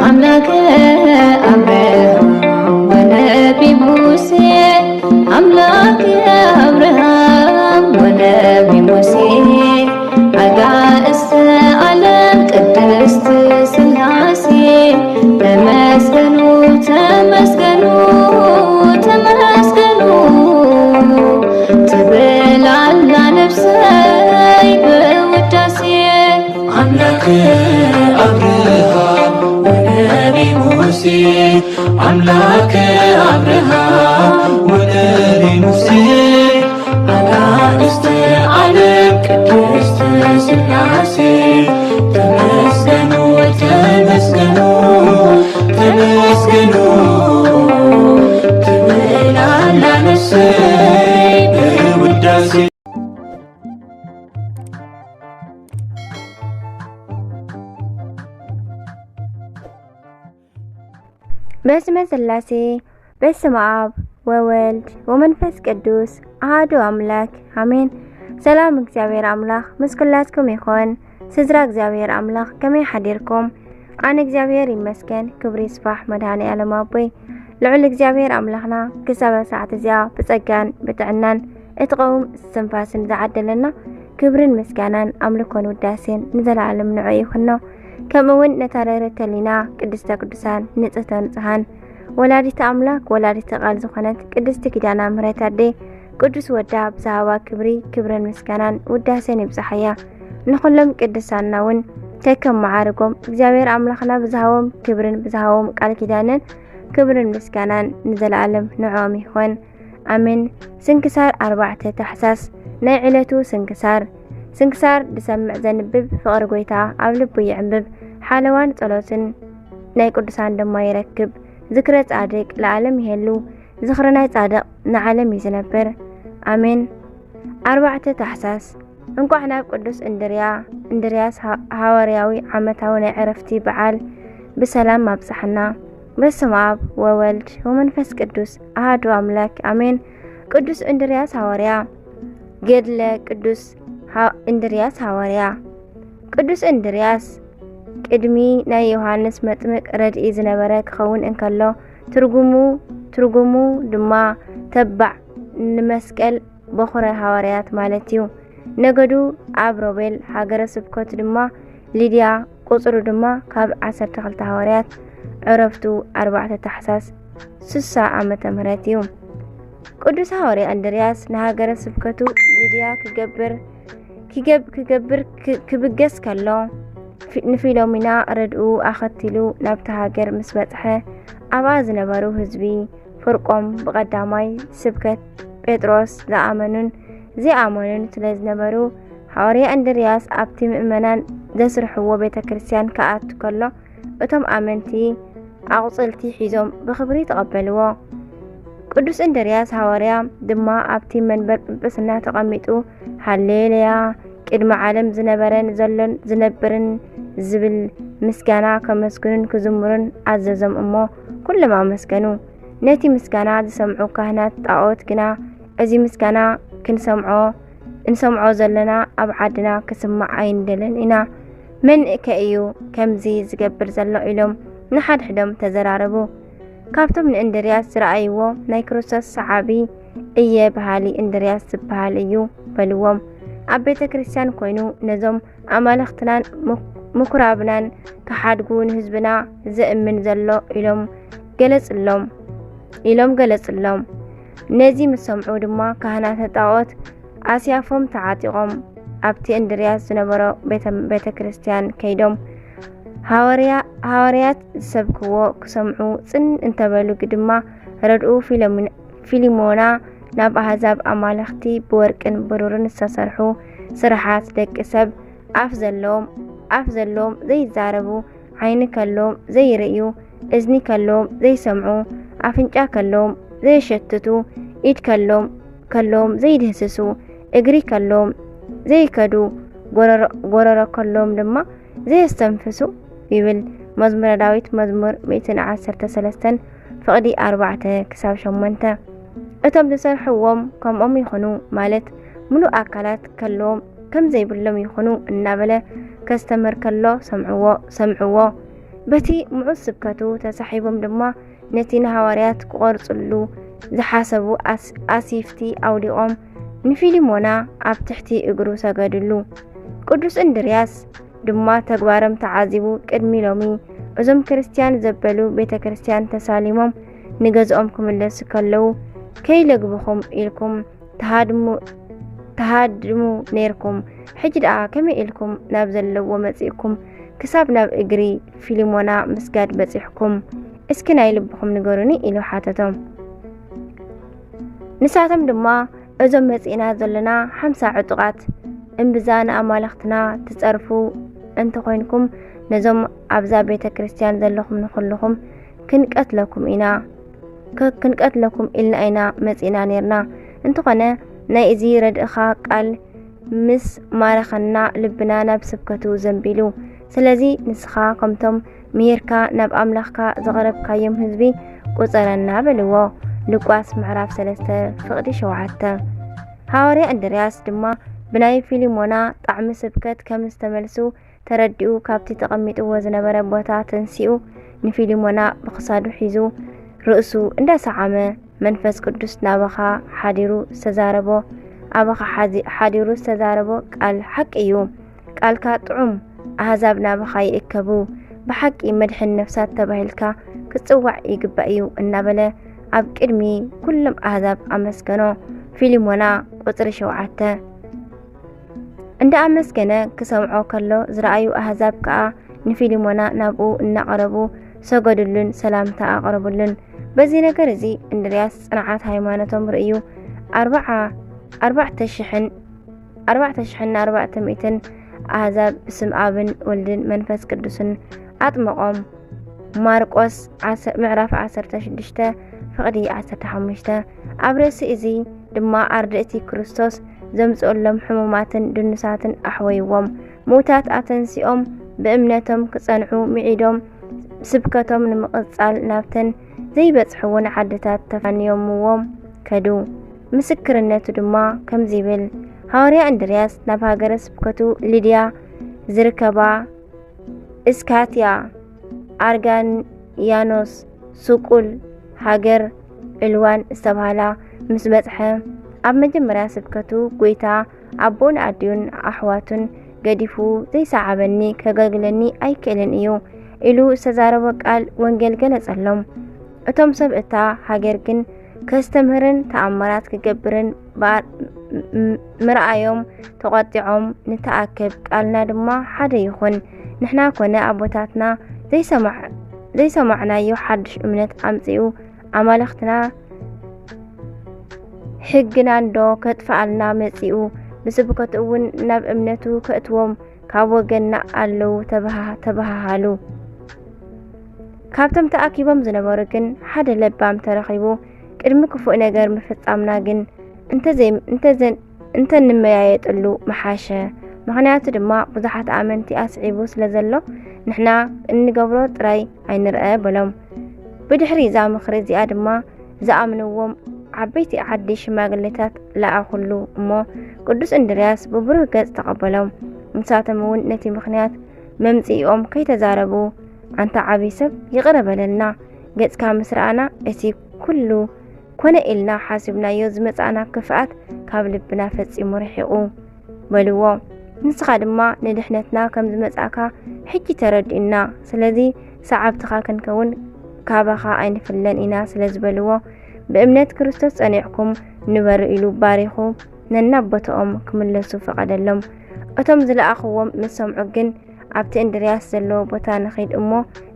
አምላከ አብርሃም ወነቢ ሙሴ፣ አምላከ አብርሃም ወነቢ ሙሴ፣ አጋእዝተ ዓለም ቅድስት ሥላሴ፣ ተመስገኑ፣ ተመስገኑ፣ ተመስገኑ ትብል ኣላ ነፍሰይ ብውዳሴ። አምላከ አብርሃም ወነቢ ሙሴ፣ አምላከ አብርሃም ወነቢ ሙሴ፣ አጋእዝተ ዓለም ቅድስት ሥላሴ፣ ተመስገኑ፣ ተመስገኑ፣ ተመስገኑ ትብል ኣላ ነፍሰይ ብውዳሴ። በስመ ሥላሴ፣ በስመ አብ ወወልድ ወመንፈስ ቅዱስ አሐዱ አምላክ አሜን። ሰላም እግዚኣብሔር ኣምላኽ ምስ ኩላትኩም ይኹን። ስድራ እግዚኣብሔር ኣምላኽ ከመይ ሓዲርኩም? ኣነ እግዚኣብሔር ይመስገን፣ ክብሪ ይስፋሕ መድኃኔ ዓለም ኣቦይ። ልዑል እግዚኣብሔር ኣምላኽና ክሳብ ሰዓት እዚኣ ብጸጋን ብጥዕናን እትቐውም እስትንፋስን ዝዓደለና፣ ክብርን ምስጋናን ኣምልኮን ውዳሴን ንዘለዓለም ንዑ ይኹኖ። ከምኡ እውን ነታ ርህርህቲ ሕሊና ቅድስተ ቅዱሳን ንጽህተ ንጹሃን ወላዲተ ኣምላክ ወላዲተ ቃል ዝኾነት ቅድስቲ ኪዳነ ምሕረት ኣደይ ቅዱስ ወዳ ብዝሃባ ክብሪ ክብርን ምስጋናን ውዳሴን ይብጽሓያ። ንኹሎም ቅዱሳንና እውን ከከም መዓርጎም እግዚኣብሔር ኣምላኽና ብዝሃቦም ክብርን ብዝሃቦም ቃል ኪዳንን ክብርን ምስጋናን ንዘለዓለም ንዕኦም ይኹን። ኣሜን። ስንክሳር ኣርባዕተ ታሕሳስ። ናይ ዕለቱ ስንክሳር። ስንክሳር ዝሰምዕ ዘንብብ ፍቕሪ ጐይታ ኣብ ልቡ ይዕንብብ። ሓለዋን ጸሎትን ናይ ቅዱሳን ድማ ይረክብ። ዝክረ ጻድቅ ለዓለም ይሄሉ። ዝኽሪ ናይ ጻድቕ ንዓለም እዩ ዝነብር። ኣሜን። ኣርባዕተ ታሕሳስ። እንቋዕ ናብ ቅዱስ እንድርያ፣ እንድርያስ ሃ-፣ ሃዋርያዊ ዓመታዊ ናይ ዕረፍቲ በዓል ብሰላም ኣብጽሓና። በስመ አብ ወወልድ ወመንፈስ ቅዱስ አሐዱ አምላክ አሜን። ቅዱስ እንድርያስ ሃዋርያ። ገድለ ቅዱስ ሃ-፣ እንድርያስ ሃዋርያ። ቅዱስ እንድርያስ ቅድሚ ናይ ዮሃንስ መጥምቅ ረድኢ ዝነበረ ክኸውን እንከሎ፣ ትርጉሙ፣ ትርጉሙ ድማ ተባዕ ንመስቀል በኹረ ሃዋርያት ማለት እዩ። ነገዱ ኣብ ሮቤል፣ ሃገረ ስብከቱ ድማ ሊድያ፣ ቁጽሩ ድማ ካብ ዓሰርተ ክልተ ሃዋርያት፣ ዕረፍቱ ኣርባዕተ ታሕሳስ ስሳ ዓመተ ምህረት እዩ። ቅዱስ ሃዋርያ እንድርያስ ንሃገረ ስብከቱ ሊድያ ክገብር፣ ክገብ-፣ ክገብር ክ-፣ ክብገስ ከሎ፣ ፊ-፣ ንፊሎሚና ረድኡ ኣኸቲሉ ናብታ ሃገር ምስ በጽሐ፣ ኣብኣ ዝነበሩ ህዝቢ ፍርቆም ብቐዳማይ ስብከት ጴጥሮስ ዝኣመኑን ዘይኣመኑን ስለ ዝነበሩ፣ ሃዋርያ እንድርያስ ኣብቲ ምእመናን ዘስርሕዎ ቤተ ክርስቲያን ክኣቱ ከሎ፣ እቶም ኣመንቲ ኣቑጽልቲ ሒዞም ብኽብሪ ተቐበልዎ። ቅዱስ እንድርያስ ሃዋርያ ድማ ኣብቲ መንበር ጵጵስና ተቐሚጡ፣ ሃሌሉያ፣ ቅድሚ ዓለም ዝነበረን ዘሎን ዝነብርን ዝብል ምስጋና ከመስግኑን ክዝምሩን ኣዘዞም እሞ፣ ኩሎም ኣመስገኑ። ነቲ ምስጋና ዝሰምዑ ካህናት ጣኦት ግና፣ እዚ ምስጋና ክንሰምዖ፣ እንሰምዖ ዘለና ኣብ ዓድና ክስማዕ ኣይንደልን ኢና። መን ከ እዩ ከምዚ ዝገብር ዘሎ? ኢሎም ንሓድሕዶም ተዘራረቡ። ካብቶም ንእንድርያስ ዝረኣይዎ ናይ ክርስቶስ ሰዓቢ እየ በሃሊ እንድርያስ ዝበሃል እዩ በልዎም። ኣብ ቤተ ክርስቲያን ኮይኑ ነዞም ኣማልኽትናን ምኩ-፣ ምኩራብናን ክሓድጉ ንህዝብና ዘእምን ዘሎ ኢሎም ገለጽሎም፣ ኢሎም ገለጽሎም። ነዚ ምስ ሰምዑ ድማ ካህናተ ጣኦት ኣስያፎም ተዓጢቖም ኣብቲ እንድርያስ ዝነበሮ ቤተ፣ ቤተ ክርስቲያን ከይዶም ሃዋርያ-፣ ሃዋርያት ዝሰብክዎ ክሰምዑ ጽን እንተበሉ ድማ ረድኡ ፊሎሚን-፣ ፊሊሞና ናብ ኣህዛብ ኣማልኽቲ ብወርቅን ብሩርን ዝተሰርሑ ስርሓት ደቂ ሰብ ኣፍ ዘለዎም፣ ኣፍ ዘለዎም ዘይዛረቡ፣ ዓይኒ ከለዎም ዘይርእዩ፣ እዝኒ ከለዎም ዘይሰምዑ፣ ኣፍንጫ ከለዎም ዘየሸትቱ፣ ኢድ ከለዎም፣ ከለዎም ዘይድህስሱ፣ እግሪ ከለዎም ዘይከዱ፣ ጎረሮ፣ ጎረሮ ከለዎም ድማ ዘየስተንፍሱ ይብል መዝሙረ ዳዊት መዝሙር ሚእትን ዓሰርተ ሰለስተን ፍቕዲ ኣርባዕተ ክሳብ ሸሞንተ። እቶም ዝሰርሕዎም ከምኦም ይኹኑ ማለት ምሉእ ኣካላት ከለዎም ከም ዘይብሎም ይኹኑ እናበለ ከስተምህር ከሎ ሰምዕዎ፣ ሰምዕዎ። በቲ ምዑት ስብከቱ ተሳሒቦም ድማ ነቲ ንሃዋርያት ክቖርጽሉ ዝሓሰቡ ኣስ-፣ ኣሲፍቲ ኣውዲቖም ንፊሊሞና ኣብ ትሕቲ እግሩ ሰገድሉ። ቅዱስ እንድርያስ ድማ ተግባሮም ተዓዚቡ ቅድሚ ሎሚ እዞም ክርስትያን ዘበሉ ቤተ ክርስትያን ተሳሊሞም ንገዝኦም ክምለሱ ከለዉ ከይለግብኹም ኢልኩም ተሃድሙ፣ ተሃድሙ ነይርኩም። ሕጂ ደኣ ከመይ ኢልኩም ናብ ዘለዎ መጺእኩም ክሳብ ናብ እግሪ ፊሊሞና ምስጋድ በጺሕኩም? እስኪ ናይ ልብኹም ንገሩኒ ኢሉ ሓተቶም። ንሳቶም ድማ እዞም መጺእና ዘለና ሓምሳ ዕጡቓት እምብዛ ንኣማልኽትና ትጸርፉ እንተኾይንኩም ነዞም ኣብዛ ቤተ ክርስትያን ዘለኹም ንኹልኹም ክንቀትለኩም ኢና፣ ክ-፣ ክንቀትለኩም ኢልና ኢና መጺእና ነይርና። እንተኾነ ናይ እዚ ረድእኻ ቃል ምስ ማረኸና ልብና ናብ ስብከቱ ዘንቢሉ። ስለዚ ንስኻ ከምቶም ምሂርካ ናብ ኣምላኽካ ዘቕረብካዮም ህዝቢ ቁጸረና በልዎ። ሉቃስ ምዕራፍ ሰለስተ ፍቕዲ ሸውዓተ። ሃዋርያ እንድርያስ ድማ ብናይ ፊሊሞና ጣዕሚ ስብከት ከም ዝተመልሱ ተረዲኡ ካብቲ ተቐሚጥዎ ዝነበረ ቦታ ተንሲኡ ንፊሊሞና ብኽሳዱ ሒዙ ርእሱ እንዳሰዓመ መንፈስ ቅዱስ ናባኻ ሓዲሩ ዝተዛረቦ፣ ኣባኻ ሓዚ-፣ ሓዲሩ ዝተዛረቦ ቃል ሓቂ እዩ። ቃልካ ጥዑም፣ ኣህዛብ ናባኻ ይእከቡ፣ ብሓቂ መድሕን ነፍሳት ተባሂልካ ክትጽዋዕ ይግባእ እዩ እናበለ ኣብ ቅድሚ ኩሎም ኣህዛብ ኣመስገኖ። ፊሊሞና ቁጽሪ ሸውዓተ። እንዳ ኣመስገነ ክሰምዖ ከሎ ዝረኣዩ ኣህዛብ ከኣ ንፊሊሞና ናብኡ እናቐረቡ ሰገዱሉን ሰላምታ ኣቕረቡሉን። በዚ ነገር እዚ እንድርያስ ጽንዓት ሃይማኖቶም ርእዩ ኣርብዓ፣ ኣርባዕተ ሽሕን፣ ኣርባዕተ ሽሕን ኣርባዕተ ሚእትን ኣህዛብ ብስም ኣብን ወልድን መንፈስ ቅዱስን ኣጥመቖም። ማርቆስ ዓሰ-፣ ምዕራፍ ዓሰርተ ሽዱሽተ ፍቕዲ ዓሰርተ ሓሙሽተ። ኣብ ርእሲ እዚ ድማ ኣርድእቲ ክርስቶስ ዘምጽኡሎም ሕሙማትን ድኑሳትን ኣሕወይዎም። ምዉታት ኣተንሲኦም ብእምነቶም ክጸንዑ ምዒዶም ስብከቶም ንምቕጻል ናብተን ዘይበጽሕወን ዓድታት ተፋንዮምዎም ከዱ። ምስክርነቱ ድማ ከምዚ ይብል፣ ሃዋርያ እንድርያስ ናብ ሃገረ ስብከቱ ሊድያ ዝርከባ እስካትያ፣ ኣርጋንያኖስ፣ ስቁል፣ ሃገር ዕልዋን ዝተባህላ ምስ በጽሐ፣ ኣብ መጀመርያ ስብከቱ፣ "ጐይታ ኣቦኡን ኣዲኡን ኣሕዋቱን ገዲፉ ዘይሰዓበኒ ከገልግለኒ ኣይክእልን እዩ" ኢሉ ዝተዛረቦ ቃል ወንጌል ገለጸሎም። እቶም ሰብ እታ ሃገር ግን ከስተምህርን ተኣምራት ክገብርን ባ-፣ ም-፣ ምርኣዮም ተቖጢዖም፣ "ንተኣከብ፣ ቃልና ድማ ሓደ ይኹን። ንሕና ኮነ ኣቦታትና ዘይሰማዕ-፣ ዘይሰማዕናዮ ሓድሽ እምነት ኣምጺኡ ኣማልኽትና ሕግና እንዶ ከጥፍኣልና መጺኡ፣ ብስብከቱ እውን ናብ እምነቱ ከእትዎም ካብ ወገንና ኣለዉ" ተበሃ-፣ ተበሃሃሉ። ካብቶም ተኣኪቦም ዝነበሩ ግን ሓደ ለባም ተረኺቡ፣ "ቅድሚ ክፉእ ነገር ምፍጻምና ግን እንተዘይ-፣ እንተዘን-፣ እንተንመያየጠሉ ምሓሸ። ምኽንያቱ ድማ ብዙሓት ኣመንቲ ኣስዒቡ ስለ ዘሎ፣ ንሕና እንገብሮ ጥራይ ኣይንርአ" በሎም። ብድሕሪ እዛ ምኽሪ እዚኣ ድማ ዝኣምንዎም ዓበይቲ ዓዲ ሽማግሌታት ለኣኹሉ እሞ፣ ቅዱስ እንድርያስ ብብሩህ ገጽ ተቐበሎም። ንሳቶም እውን ነቲ ምኽንያት መምጽኢኦም ከይተዛረቡ፣ "ኣንታ ዓቢ ሰብ፣ ይቕረ በለልና፣ ገጽካ ምስ ረኣና፣ እቲ ኩሉ ኮነ ኢልና ሓሲብናዮ ዝመጻእና ክፍኣት ካብ ልብና ፈጺሙ ርሒቑ" በልዎ። "ንስኻ ድማ ንድሕነትና ከም ዝመጻእካ ሕጂ ተረዲኡና፣ ስለዚ ሰዓብትኻ ክንከውን ካባኻ ኣይንፍለን ኢና" ስለ ዝበልዎ፣ "ብእምነት ክርስቶስ ጸኒዕኩም ንበሩ" ኢሉ ባሪኹ ነናብ ቦታኦም ክምለሱ ፈቐደሎም። እቶም ዝለኣኽዎም ምስ ሰምዑ ግን፣ "ኣብቲ እንድርያስ ዘለዎ ቦታ ንኺድ እሞ፣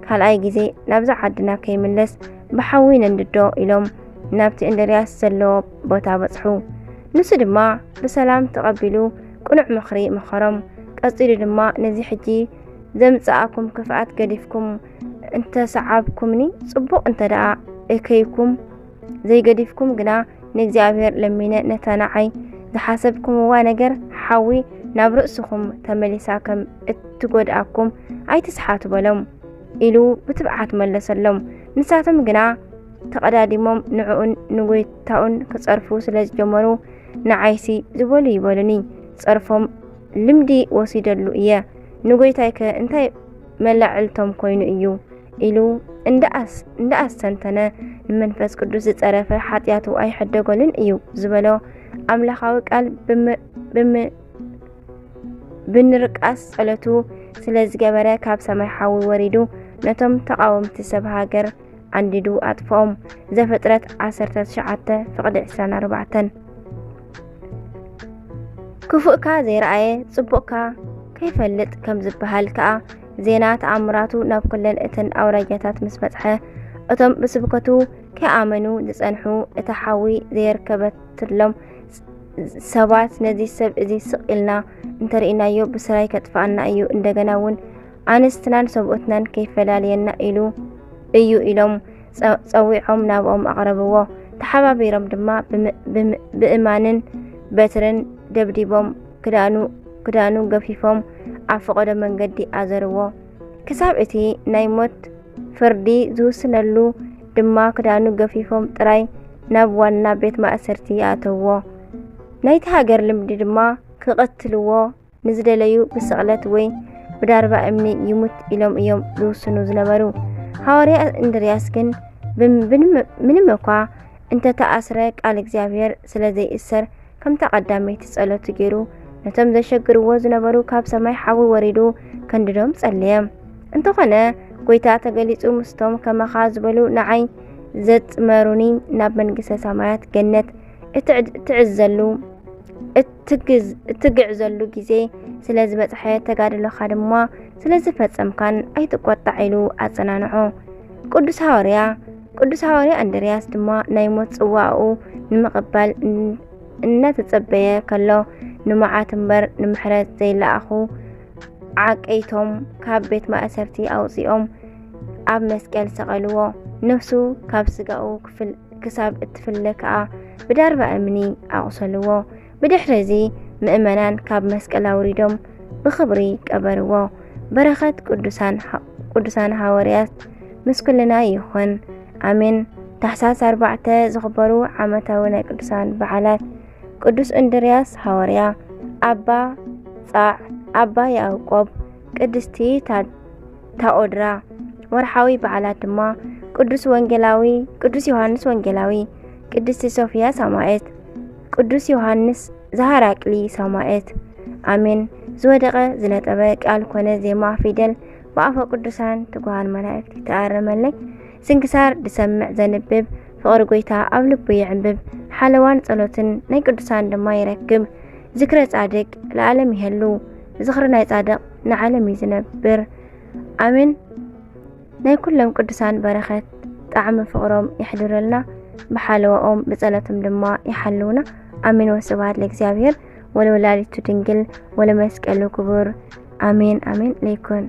ካልኣይ ግዜ ናብዛ ዓድና ከይምለስ ብሓዊ ነንድዶ" ኢሎም ናብቲ እንድርያስ ዘለዎ ቦታ በጽሑ። ንሱ ድማ ብሰላም ተቐቢሉ ቅኑዕ ምኽሪ መኸሮም። ቀጺሉ ድማ፣ "ነዚ ሕጂ ዘምጽኣኩም ክፍኣት ገዲፍኩም እንተሰዓብኩምኒ ጽቡቕ፣ እንተ ደኣ እከይኩም ዘይገዲፍኩም ግና ንእግዚኣብሔር ለሚነ ነታ ንዓይ ዝሓሰብኩምዋ ነገር ሓዊ ናብ ርእስኹም ተመሊሳ ከም እትጎድኣኩም ኣይትስሓቱ" በሎም ኢሉ ብትብዓት መለሰሎም። ንሳቶም ግና ተቐዳዲሞም ንዕኡን ንጎይታኡን ክጸርፉ ስለ ዝጀመሩ፣ "ንዓይሲ ዝበሉ ይበሉኒ፣ ጸርፎም ልምዲ ወሲደሉ እየ፣ ንጎይታይከ እንታይ መላዕልቶም ኮይኑ እዩ? ኢሉ እንዳኣስ-፣ እንዳኣስተንተነ፣ ንመንፈስ ቅዱስ ዝጸረፈ ሓጢኣቱ ኣይሕደገሉን እዩ ዝበሎ ኣምላኻዊ ቃል ብም-፣ ብም-፣ ብምርቃስ ጸሎቱ ስለ ዝገበረ፣ ካብ ሰማይ ሓዊ ወሪዱ ነቶም ተቓወምቲ ሰብ ሃገር ኣንዲዱ ኣጥፍኦም። ዘፍጥረት ዓሰርተ ትሽዓተ ፍቕዲ ዕስራን ኣርባዕተን። ክፉእካ ዘይረኣየ ጽቡቕካ ከይፈልጥ ከም ዝበሃል ከኣ፣ ዜና ተኣምራቱ ናብ ኩለን እተን ኣውራጃታት ምስ በጽሐ፣ እቶም ብስብከቱ ከይኣመኑ ዝጸንሑ፣ እታ ሓዊ ዘየርከበትሎም ሰባት፣ ነዚ ሰብ እዚ ስቕ ኢልና እንተርኢናዮ ብስራይ ከጥፍኣና እዩ፣ እንደገና እውን ኣንስትናን ሰብኡትናን ከይፈላልየና ኢሉ እዩ ኢሎም ጸ-፣ ጸዊዖም ናብኦም ኣቕረብዎ። ተሓባቢሮም ድማ ብም-፣ ብም-፣ ብእማንን በትርን ደብዲቦም ክዳኑ፣ ክዳኑ ገፊፎም ኣብ ፈቐዶ መንገዲ ኣዘርዎ። ክሳብ እቲ ናይ ሞት ፍርዲ ዝውስነሉ ድማ ክዳኑ ገፊፎም ጥራይ ናብ ዋና ቤት ማእሰርቲ ኣእተውዎ። ናይቲ ሃገር ልምዲ ድማ ክቐትልዎ ንዝደለዩ ብስቕለት ወይ ብዳርባ እምኒ ይሙት ኢሎም እዮም ዝውስኑ ዝነበሩ። ሃዋርያ እንድርያስ ግን ብም-፣ ብንም-፣ ምንም እኳ እንተተኣስረ ቃል እግዚኣብሔር ስለ ዘይእሰር ከምታ ቀዳመይቲ ጸሎቱ ገይሩ ነቶም ዘሸግርዎ ዝነበሩ ካብ ሰማይ ሓዊ ወሪዱ ከንድዶም ጸለየ። እንተኾነ ጎይታ ተገሊጹ ምስቶም ከማኻ ዝበሉ ንዓይ ዘጽመሩኒ ናብ መንግስተ ሰማያት ገነት እትዕድ-፣ እትዕዘሉ እትግዝ-፣ እትግዕዘሉ ግዜ ስለ ዝበጽሐ ተጋድሎኻ ድማ ስለ ዝፈጸምካን ኣይትቆጣዕ ኢሉ ኣጸናንዖ። ቅዱስ ሃዋርያ፣ ቅዱስ ሃዋርያ እንድርያስ ድማ ናይ ሞት ጽዋኡ ንምቕባል እን-፣ እናተጸበየ ከሎ ንመዓት እምበር ንምሕረት ዘይለኣኹ ዓቀይቶም ካብ ቤት ማእሰርቲ ኣውጺኦም ኣብ መስቀል ሰቐልዎ። ነፍሱ ካብ ስጋኡ ክፍል-፣ ክሳብ እትፍለ ከኣ ብዳርባ እምኒ ኣቑሰልዎ። ብድሕሪ እዚ ምእመናን ካብ መስቀል ኣውሪዶም ብኽብሪ ቀበርዎ። በረኸት ቅዱሳን ሃ-፣ ቅዱሳን ሃዋርያት ምስ ኩልና ይኹን። ኣሜን። ታሕሳስ ኣርባዕተ ዝኽበሩ ዓመታዊ ናይ ቅዱሳን በዓላት። ቅዱስ እንድርያስ ሃዋርያ፣ ኣባ ጻዕ፣ ኣባ ያዕቆብ፣ ቅድስቲ ታ-፣ ታኦድራ። ወርሓዊ በዓላት ድማ ቅዱስ ወንጌላዊ፣ ቅዱስ ዮሃንስ ወንጌላዊ፣ ቅድስቲ ሶፊያ ሰማዕት፣ ቅዱስ ዮሃንስ ዘሃራቅሊ ሰማዕት። ኣሜን። ዝወደቐ ዝነጠበ ቃል ኮነ ዜማ ፊደል ብኣፈ ቅዱሳን ትጉሃን መላእክት ይተኣረመለይ። ስንክሳር ዝሰምዕ ዘንብብ ፍቕሪ ጎይታ ኣብ ልቡ ይዕንብብ። ሓለዋን ጸሎትን ናይ ቅዱሳን ድማ ይረክብ። ዝክረ ጻድቅ ለዓለም ይሄሉ። ዝኽሪ ናይ ጻድቕ ንዓለም እዩ ዝነብር። ኣሜን። ናይ ኩሎም ቅዱሳን በረኸት ጣዕሚ ፍቕሮም የሕድረልና። ብሓለዋኦም ብጸሎቶም ድማ ይሓልውና። ኣሜን። ወስብሐት ለእግዚኣብሔር ወለወላዲቱ ድንግል ወለመስቀሉ ክቡር። ኣሜን፣ ኣሜን። ለይኩን።